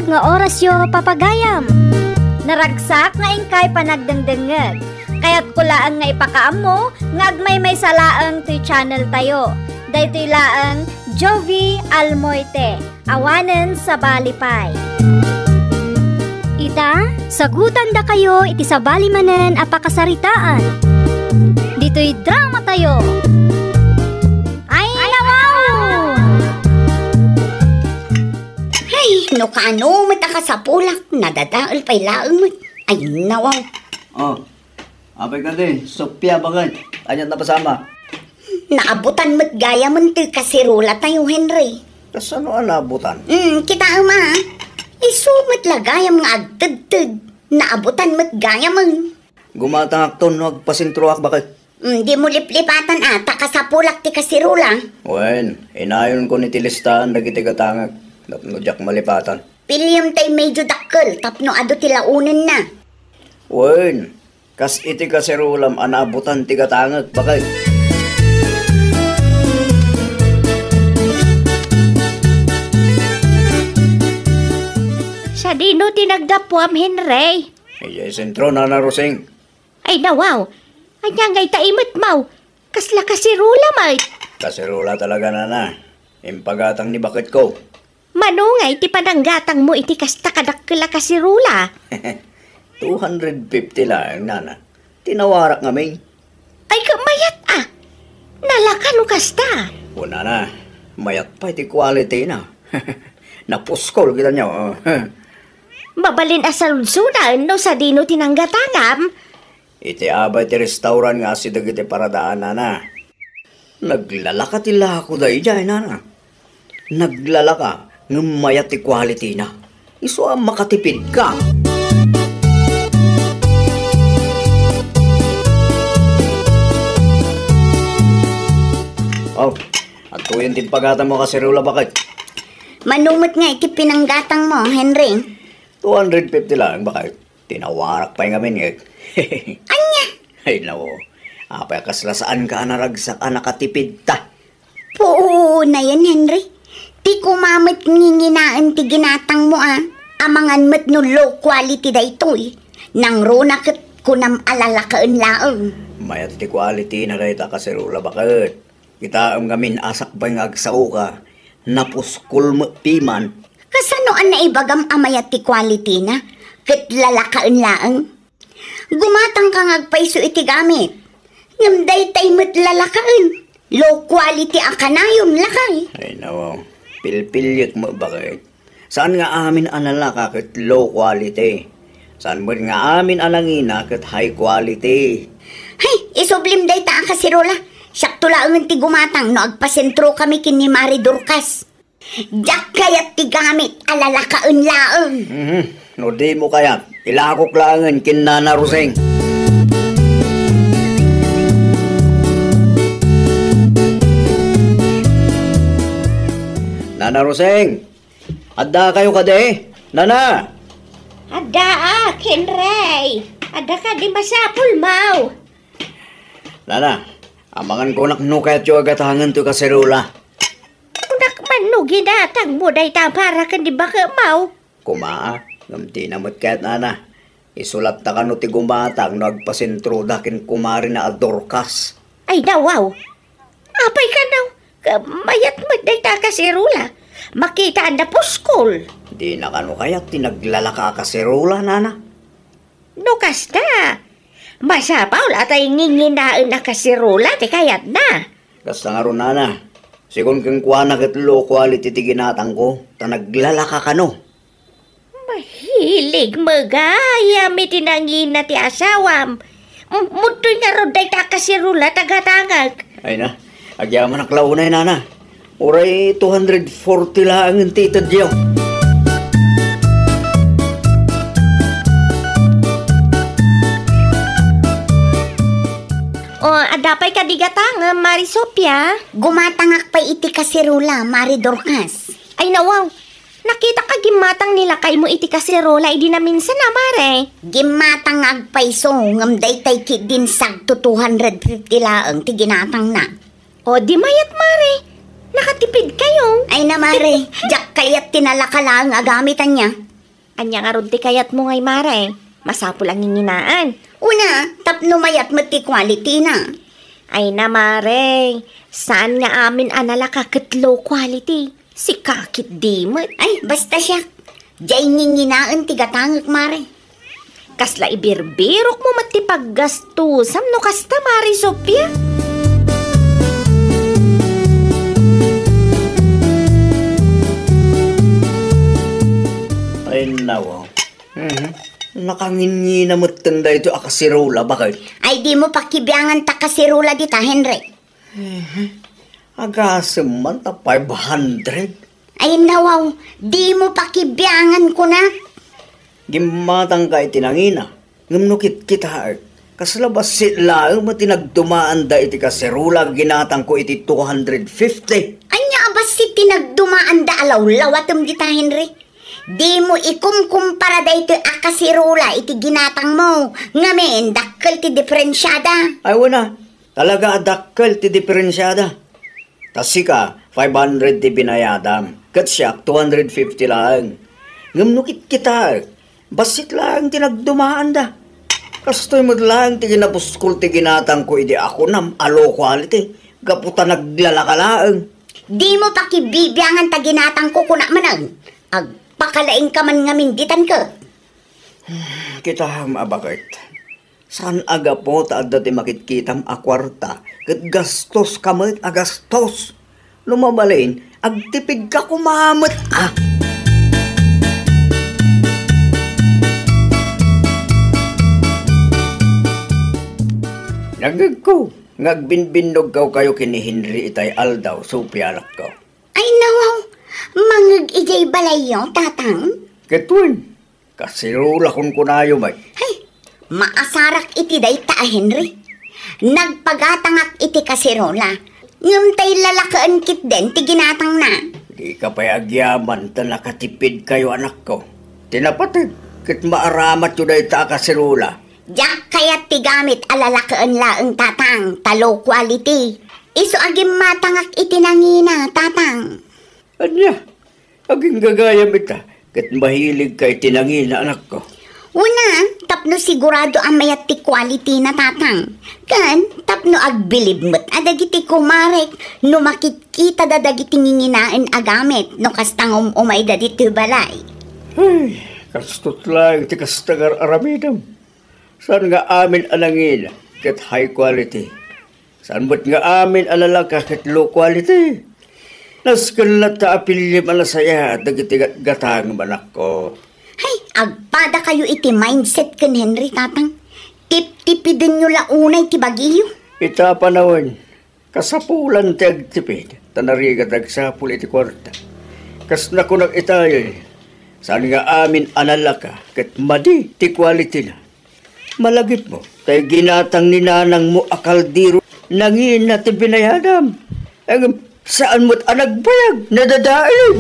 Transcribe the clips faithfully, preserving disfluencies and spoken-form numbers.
nga orasyo, papagayam. Naragsak nga inkay panagdengdengngeg. Kayatko laeng nga ipakaammo nga agmaymaysa laeng toy channel tayo. Daytoy laeng Jovie Almoite, awanen sabali pay. Ita, sagutandakayo iti sabali manen a pakasaritaan. Ditoy drama tayo. Ay, nawaw! Ay, no kaano met a kasapulak, nadadael pay laeng met. Ay, nawaw. Oh, apay kadi, Sofia, baket? Ania ti napasama? Naabutan met gayamen ti kaserolatayo, Henry. Kasano a naabutan? Hmm, kitaem a. Isu met la gayam nga agtedted. Naabutan met gayamen. Gumatangakton no agpasentroak, baket? Hmm, dimo liplipatan a, ta kasapulak ti kaserola. Wen, inayonko iti listaan dagiti gatangek tapno diak malipatan. Piliem tay medyo dakkel tapno adu ti laonenna. Wen, kas iti kaserolam a naabutan ti gatangek, baket. Sadino ti naggapuam, Henry? Idiay sentro, Nana Rosing. Ay, nawaw. Ania ngay ta imetmaw? Kasla kaserola met. Kaserola talaga, Nana. Impagatang ni baketko. Mano ngay ti pananggatangmo iti kasta kadakkel a kaserola? Two hundred fifty laeng, Nana. Tinawarak ngamin. Ay, ket mayat a. Nalaka no kasta. O, Nana, mayat pay ti quality na. Napuskol kita niya, oh. Mabalin a saludsodan no sadino ti nanggatangam. Iti abay ti restaurant nga asideg iti paradaanana. Naglalaka ti lako daydiay, Nana. Naglalaka ngem mayat ti quality na. Isu a makatipid ka. Oh, adtoyen ti impagatangmo a kaserola, baket. Mano met nga iti pinanggatangmo, Henry? Two hundred fifty lang, baket. Tinawarak pay ngamin, eh. Ania? Ay, nako. Apay a kasla saanka a naragsak a nakatipid ta? Puunayen, Henry. Ti kumamet nginginaen ti ginatangmo, a. Amangan met no low quality daytoy. Nangruna ket kunam a lalakaen laeng. Mayat ti quality na dayta kaserola, baket. Kitaem ngamin a sakbay nga agsaoka, napuskol met piman. Kasano a naibagam a mayat ti quality na, ket lalakaen laeng? Gumatangka nga agpayso iti gamit. Ngem daytay met lalakaen, low quality a kanayon, lakay. Ay, nawaw. Pilpiliek met, baket. Saan nga amin a nalaka ket low quality. Saan met nga amin a nangina ket high quality. Hay, isublim dayta a kaserola. Siakto laengen ti gumatang no agpasentrokami ken ni Mari Dorcas. Diak kayat ti gamit a lalakaen laeng. Mhm. No dimo kayat, ilakok laengen ken Nana Rosing. Nana Rosing, addakayo kadi? Nana! Addaak, Henry. Adda kadi masapulmo? Nana, amangan kunak no kayatyo a gatangen toy kaserola. Kunak man no ginatangmo dayta para ken ni baketmo. Kuma, ngem dina met kayat, Nana. Isu latta kano ti gumatang no agpasentroda ken kumarina a Dorcas. Ay, nawaw. Apay kano? Mayat met dayta a kaserola. Makita a napuskol. Dina kano kayat ti naglalaka a kaserola, Nana? No kasta, masapul a tay nginginaen a kaserola ti kayatna. Kasta ngarud, Nana. Sigun kenkuana ket low quality ti ginatangko, ta naglalaka kano. Mahilig met gayam iti nangina ti asawam. M-, mudtoy ngarud dayta a kaserola ti gatangek. Ay na, agyamanak la unay, Nana. Uray two hundred forty laeng ti itedyo. O, adda pay kadi gatangem, Mari Sofia? Gumatangak pay iti kaserola, Mari Dorcas. Ay, nawaw. Nakitak a gimmatang ni lakaymo iti kaserola idi naminsan a, Mare. Gimmatang nga agpayso, ngem daytay ketdin sagto two hundred fifty laeng ti ginatangna. O, di mayat, Mare. Nakatipid kayo. Ay na, Mare. Diak kayat ti nalaka laeng a gamit ania. Ania ngarud ti kayatmo ngay, mare? Masapul a nginginaan. Una, tapno mayat met ti quality na. Ay na, mare. Saan nga amin a nalaka ket low quality? Sika ketdi met. Ay, basta siak. Diay nginginaen ti gatangek, mare. Kasla ibirbirokmo met ti paggastusam no kasta, Mare Sofia? Ay, nawa. Mhm. Nakangingina metten daytoy a kaserola, baket. Ay, dimo pakibiangan ta kaserola dita, Henry. Mhm. Agasem man ta five hundred. Ay, nawaw, dimo pakibiangan, kunak. Gimmatangka iti nangina, ngem no kitkitaek, kasla bassit laeng met ti nagdumaanda iti kaserola a ginatangko iti two hundred fifty. Ania a bassit ti nagdumaanda a lawlawatem dita, Henry? Dimo ikumkumpara daytoy a kaserola iti ginatangmo, ngamin dakkel ti diferensiada. Ay, wen a, talaga a dakkel ti diferensiada. Ta sika, five hundred ti binayadam, ket siak, two hundred fifty laeng. Ngem no kitkitaek, bassit laeng ti nagdumaanda. Kastoy met laeng ti kinabuskol ti ginatangko idi a kunam a low quality, gapu ta naglalaka laeng. Dimo pakibibiangan ta ginatangko, kunak manen. Agpakalaingka man ngamin ditan ket. Kitaem a baket. Saan a gapu ta adda ti makitkitam a kuarta, ket gastoska met a gastos. No mabalin, agtipidka koma met a. Nagegko nga agbinbinnogkayo ken ni Henry itay aldaw, Sofia, anakko. Ay, nawaw, mangeg idiay balayyo, Tatang? Ket wen, kaserola kunkunayo met. Hay, maasarak iti dayta a Henry. Nagpagatangak iti kaserola, ngem tay lalakaen ketdin ti ginatangna. Dika pay agyaman ta nakatipidkayo, anakko. Ti napateg ket maaramatyo dayta a kaserola. Diak kayat ti gamit a lalakaen laeng, Tatang, ta low quality. Isu a gimmatangak iti nangina, Tatang. Ania? Aginggagayam ita, ket mahiligka iti nangina, anakko. Una, tapno sigurado a mayat ti quality na, Tatang. Ken tapno agbilib met a dagiti kumarek no makitkitada dagiti nginginaen a gamit no kasta nga um-umayda ditoy balay. Ay, kastot laeng ti kasta nga ar-aramidem. Saan nga amin a nangina ket high quality. Saan met nga amin a lalaka ket low quality. Nasken latta a piliem a nasayaat dagiti gatgatangem, anakko. Hay, agpadakayo iti mindset ken Henry, Tatang. Tiptipidenyo la unay ti bagiyo. Ita panawen, kasapulan ti agtipid, ta narigat agsapul iti kuarta. Kas nakunak itayen, saan nga amin a lalaka ket madi ti quality na. Malagipmo, tay ginatang ni nanangmo a kaldero nangina ti binayadam. Ngem saan met a nagbayag, nadadael.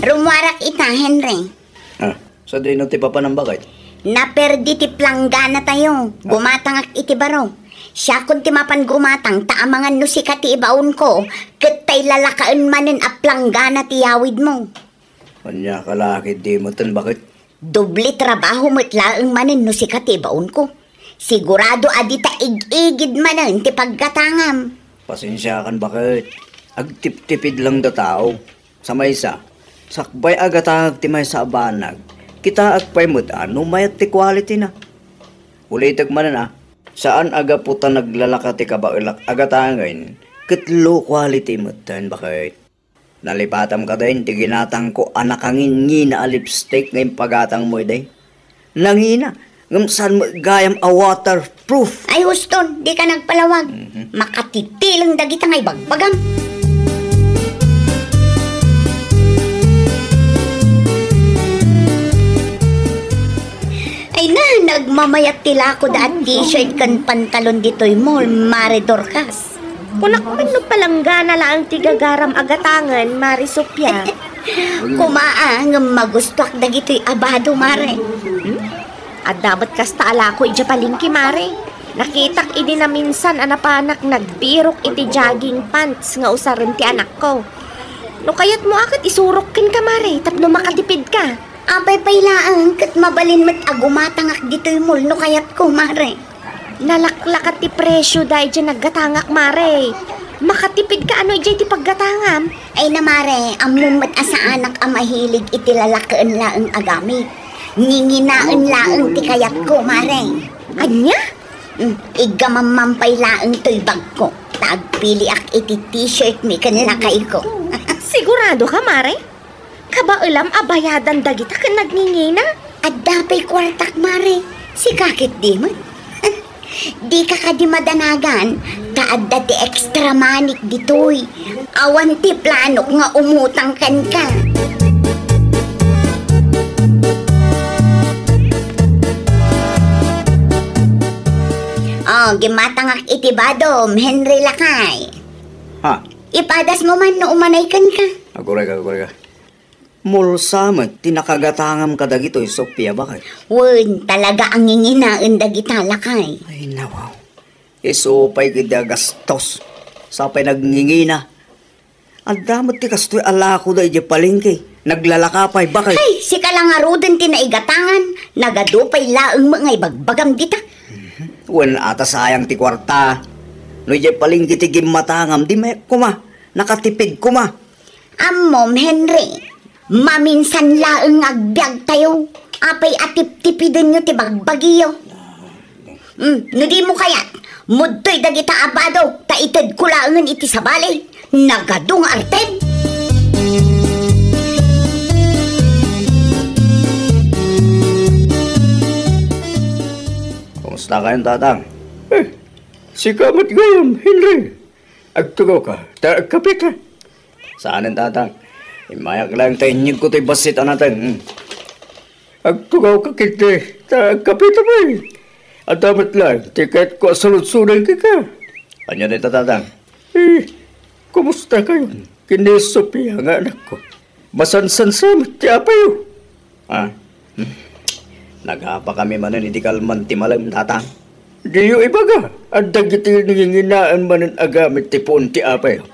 Rumuarak ita, Henry. Ah, sadino ti papanam, baket? Naperdi ti planggana tayo. Ah. Gumatangak iti baro. Siakon ti mapan gumatang ta amangan no sika ti ibaonko, ket tay lalakaen manen a planggana ti yawidmo. Ania ka la ketdi metten, baket? Doble trabaho met laeng manen no sika ti ibaonko. Sigurado a dita ig-igid manen ti paggatangam. Pasensiakan, baket. Agtiptipid lang da tao. Sa maysa, sakbay a gatangek ti maysa a banag, kitaek pay met a no mayat ti quality na. Ulitek manen a, saan a gapu ta naglalaka ti kabaelak a gatangen, ket low quality metten, baket. Nalipatam kadin ti ginatangko a nakangingina a lipstick nga impagatangmo idi. Nangina, ngem saan met gayam a waterproof. Ay, huston, dika nagpalawag. Mhm. Makatitileng dagita nga ibagbagam. Ay na, nagmamayat ti lako da a t-shirt ken pantalon ditoy mall, Mare Dorcas. Kunak man no palanggana laeng ti gagaram a gatangen, Mare Sofia. Kumaa, ngem magustuak dagitoy a bado, Mare. Hmm? Adda met kasta a lako idiay palengke, Mare. Nakitak idi naminsan a napanak nagbirok iti jogging pants nga usaren ti anakko. No kayatmo a ket isurok kenka, Mare, tapno makatipidka. Apay pay laeng ket mabalin met a gumatangak ditoy mall no kayatko, Mare. Nalaklakat ti presio da idiay naggatangak, Mare. Makatipidka ano idiay ti paggatangam? Ay na, Mare, ammom met a saanak a mahilig iti lalakaen laeng a gamit. Nginginaen laeng ti kayatko, Mare. Ania? Mm, iggamamman pay laeng toy bagko, ta agpiliak iti t-shirt mi ken lakayko. Sigurado ka, Mare? Kabaelam a bayadan dagita ken nagngingina? Adda pay kuartak, Mare. Sika ket di met. Dika kadi madanagan, ta adda ti extra money ditoy. Awan ti planok nga umutang kenka. Oh, gimatangak iti badom, Henry lakay. Ha? Ipadasmo man no umanay kenka. Aguray ka, aguray ka. Mall sa met ti nakagatangam kadagitoy, Sofia, bakay? Wen, talaga a nginginaen dagita lakay. Ay, nawaw. Isu pay ket a gastos. Sa pay nagngingina. Adda met ti kastoy a lakoda idiay palengke. Naglalaka pay, bakay? Ay, sika la ngaruden ti naigatangan. Nagadu pay laeng met nga ibagbagam dita. Mhm. Wen, ata sayang ti kuarta. No idiay palengke ti gimmatangam, di mayat koma. Nakatipid koma. Ammom, Henry, maminsan laeng nga agbiagtayo. Apay a tiptipidenyo ti bagbagiyo? Mm, no dimo kayat, mudtoy dagita a bado, ta itedko laengen iti sabali. Nagadu nga artem! Kumusta kayon, Tatang? Eh, sika met gayam, Henry. Agtugaw ka, ta agkape ka. Saanen, Tatang. Immayak laeng ta inyegko toy bassit a nateng. Hmm. Agtugaw ka ketdi, ta agkape ta pay. Adda met laeng ti kayatko a saludsodan kenka. Ania dayta, Tatang? Eh, kumusta kayon ken ni Sofia nga anakko? Masansansa met ti apayo. Ah, hmm. Nagapakami manen iti kalman ti malem, Tatang. Diyo ibaga a dagiti nanginginaen manen a gamit ti puon ti apayo.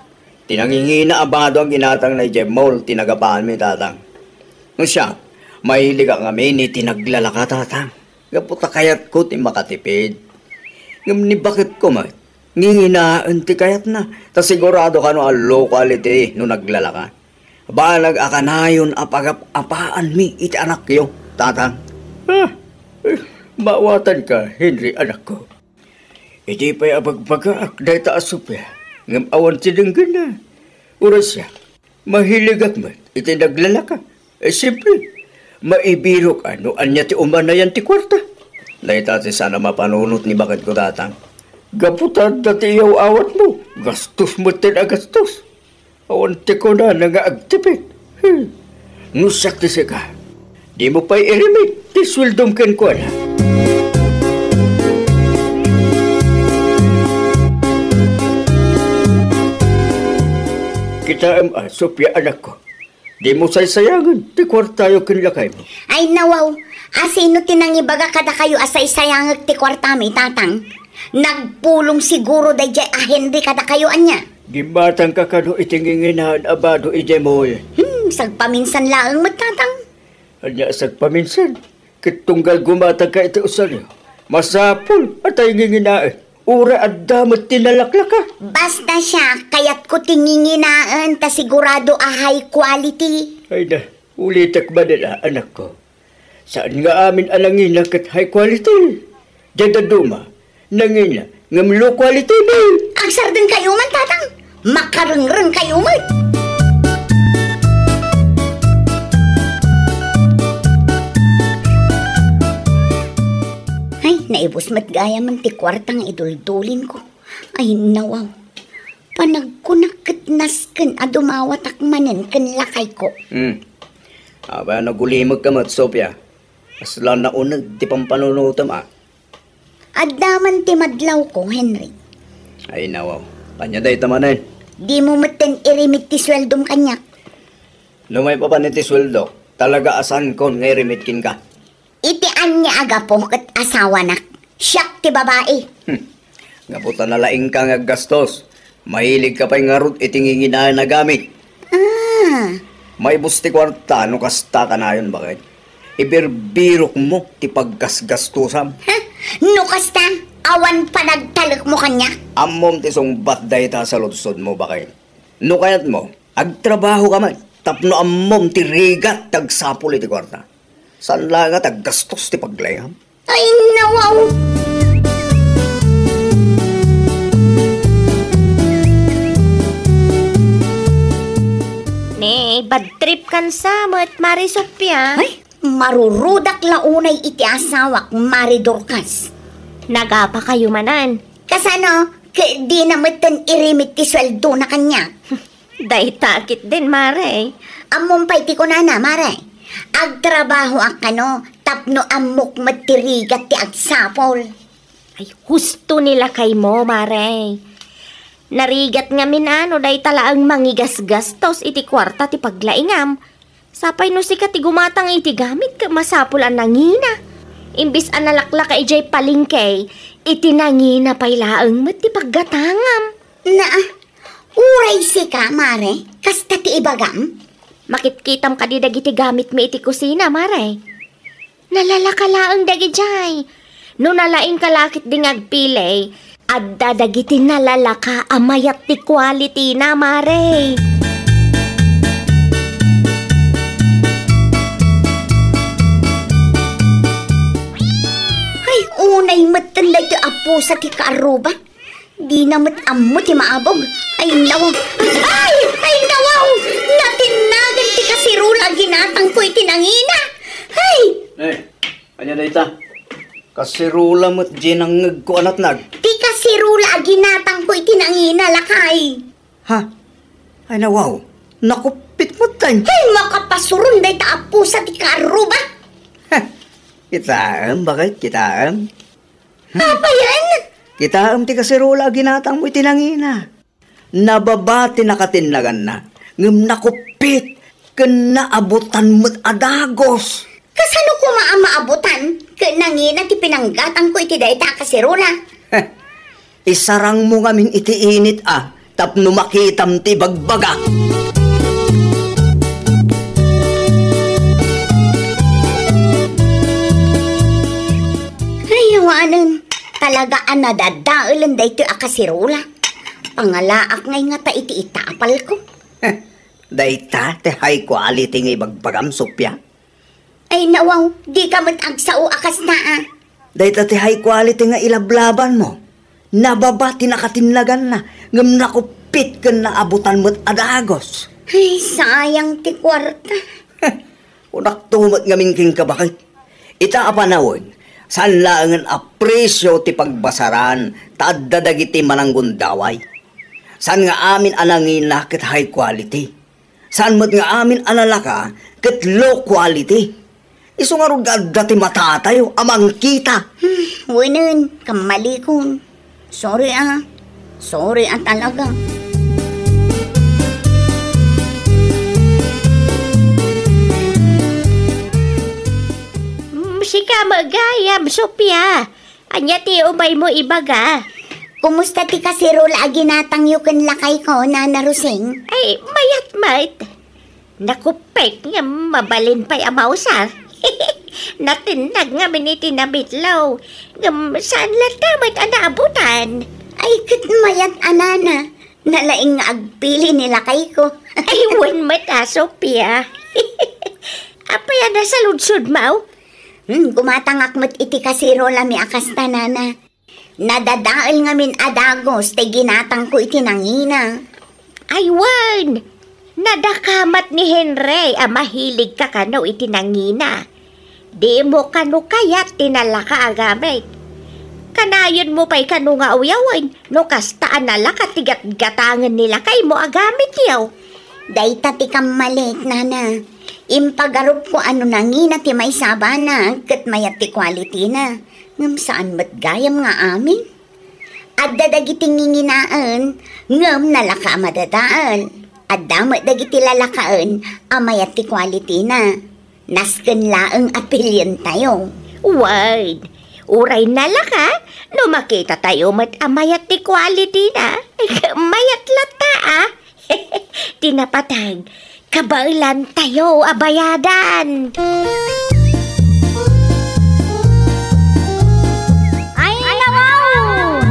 Ti nangingina a bado a ginatangna idiay mall ti nagapaanmi, Tatang. No siak, mahiligak ngamin iti naglalaka, Tatang. Gapu ta kayatko ti makatipid. Ngem ni baketko met, nginginaen ti kayatna, ta sigurado kano a low quality no naglalaka. Banag a kanayon a pagap-apaanmi iti anakyo, Tatang. Ah, eh, maawatanka, Henry, anakko. Idi pay abagbagaak dayta a Sofia, ngem awan ti denggenna. Uray siak, mahiligak met iti naglalaka. Eh, simple, maibirok a no ania ti umanayan ti kuarta. Dayta ti saan a mapanunot ni baketko, Tatang. Gapu ta adda ti iyaw-awatmo, gastos metten a gastos. Awan ti kunana nga agtipid. Hmm. No siak ti sika, dimo pay irimit ti sueldom kenkuana. Kitaem a, Sofia, anakko, dimo saysayangen ti kuartayo ken lakaymo. Ay, nawaw, asino ti nangibaga kadakayo a saysayangek ti kuartami, Tatang? Nagpulong siguro daydiay a Henry kadakayo, ania? Gimmatangka kano iti nginginaen a bado idiay mall? Hmm, sagpaminsan laeng met, Tatang. Ania a sagpaminsan? Ket tunggal gumatangka iti usalyo, masapul a tay nginginaen. Uray adda met ti nalaklaka. Basta siak, kayatko ti nginginaen ta sigurado a high quality. Ay na, ulitek manen a, anakko. Saan nga amin a nangina ket high quality. Diay dadduma, nangina ngem low quality met. Agsardengkayo man, Tatang. Makarengrengkayo met. Ay, naibus met gayamen ti kuarta nga iduldulinko. Ay, nawaw. Panagkunak ket nasken a dumawatak manen ken lakayko. Hmm. Apay a nagulimekka met, Sofia? Kasla nauneg ti pampanunotem, a. Adda man ti madlawko, Henry. Ay, nawaw. Ania dayta manen? Dimo metten irimit ti sueldom kaniak. No maipapan iti sueldok, talaga a saankon nga irimit kenka. Iti ania a gapu ket asawanak? Siak ti babai. Hmm. Gapu ta nalaingka nga aggastos, mahilig ka pay ngarud iti nginginaen a gamit. Ah. Maibus ti kuarta no kasta kanayon, baket. Ibirbirokmo ti paggasgastusam. Ha? No kasta, awan panagtalekmo kaniak? Ammom ti sungbat dayta a saludsodmo, baket. No kayatmo, agtrabaho ka met tapno ammom ti rigat ti agsapul iti kuarta. Saan laeng a ti aggastos ti paglaingam. Ay, nawaw! Ne, bad trip kan sa met, Mari Sofia. Ay, marurudak la unay iti asawak, Mari Dorcas. Nagapa kayo manen. Kasano? Ket dina metten irimit ti sueldona kaniak. Dayta ketdin, Mare. Ammom pay ti kunana, Mare. Agtrabahoak kano tapno ammok met ti rigat ti agsapul. Ay, husto ni lakaymo, Mare. Narigat ngamin a no dayta laeng mangigasgastos iti kuarta ti paglaingam. Sapay no sika ti gumatang iti gamit ket masapul a nangina. Imbes a nalaklaka idiay palengke, iti nangina pay laeng met ti paggatangam. Naa, uray sika, Mare, kasta ti ibagam? Makitkitam kadi dagiti gamitmi iti kusina, Mare? Nalalaka laeng dagidiay. No nalaingka la ketdi nga agpili, adda dagiti nalalaka a mayat ti quality-na, Mare. Ay, unay metten daytoy a pusa ti kaarruba. Dina met ammo ti maabog. Ay, nawaw. Ay, ay, nawaw. Natinnagan ti kaserola a ginatangko iti nangina. Ay! Eh, ania dayta? Kaserola met diay nangngegko a natnag. Ti kaserola a ginatangko iti nangina, lakay. Ha? Ay, nawaw. Nakuppit met, tay. Ay, makapasuron dayta a pusa ti kaarruba. Heh. Kitaem, baket, kitaem. Apay aya? Kitaem ti kaserola a ginatangmo iti nangina. Nababa ti nakatinnaganna, ngem nakuppit ken naabutan met a dagus. Kasano koma a maabutan ket nangina ti pinanggatangko iti dayta a kaserola? Isarangmo ngamin iti init a tapno makitam ti ibagbaga. Ay, awanen, talaga a nadadaelen daytoy a kaserola. Pangalaak ngay ngata iti itapalko. Dayta ti high quality nga ibagbagam, Sofia? Ay, nawaw, dika met agsao a kasta, a. Dayta ti high quality nga ilablabanmo. Nababa ti nakatinnaganna, ngem nakuppit ken naabutan met a dagus. Ay, sayang ti kuarta. Kunakto met ngamin kenka, baket. Ita a panawen, saan laengen a presio ti pagbasaran ta adda dagiti mananggundaway. Saan nga amin a nangina ket high quality. Saan met nga amin a nalaka ket low quality. Isu ngarud nga adda ti matatayo a mangkita. Hmm, wenen, kammalikon. Sorry, a. Sorry, a, talaga. Mm, sika met gayam, Sofia. Ania ti umaymo ibaga? Kumusta ti kaserola a ginatangyo ken lakayko, Nana Rosing? Ay, mayat met. Nakuppit ngem mabalin pay a mausar. Natinnag ngamin iti namitlaw. Ngem saan latta met a naabutan. Ay, ket mayat a nana. Nalaing nga agpili ni lakayko. Ay, wen met a, Sofia. Apay a nasaludsodmo? Hmm, gumatangak met iti kaserolami a kasta, nana. Nadadael ngamin a dagus ti ginatangko iti nangina. Ay wen, nadakamat ni Henry a mahilig ka kano iti nangina. Dimo kano kayat ti nalaka a gamit. Kanayonmo pay kano nga uyawen no kasta a nalaka ti gatgatangen ni lakaymo a gamityo. Dayta ti kammalik, nana. Impagarupko a no nangina ti maysa a banag ket mayat ti quality-na. Ngem saan met gayam nga amin. Adda dagiti nginginaen, ngem nalaka a madadael. Adda met dagiti lalakaen a mayat ti quality-na. Nasken laeng a pilientayo. Wen, Uray nalaka, no makitatayo met a mayat ti quality na. Mayat latta, a. Ti napateg, kabaelantayo a bayadan. Ay, nawaw!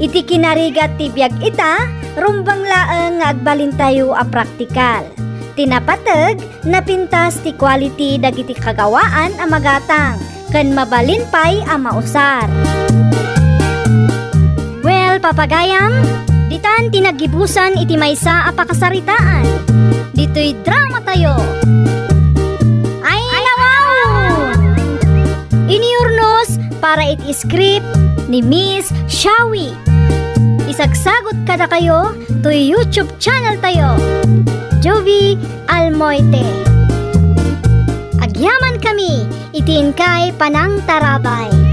Iti kinarigat ti biag ita, rumbeng laeng nga agbalintayo a praktikal. Ti napateg, napintas ti quality dagiti kagawaan a magatang ken mabalin pay a mausar. Well, papagayam, ditan ti naggibusan iti maysa a pakasaritaan. Ditoy dramatayo. Ay, nawaw! Inurnos para iti script ni Miss Shawi. Isagsagot kadakayo toy YouTube channel tayo, Jovie Almoite. Agyaman kami iti inkay panangtarabay.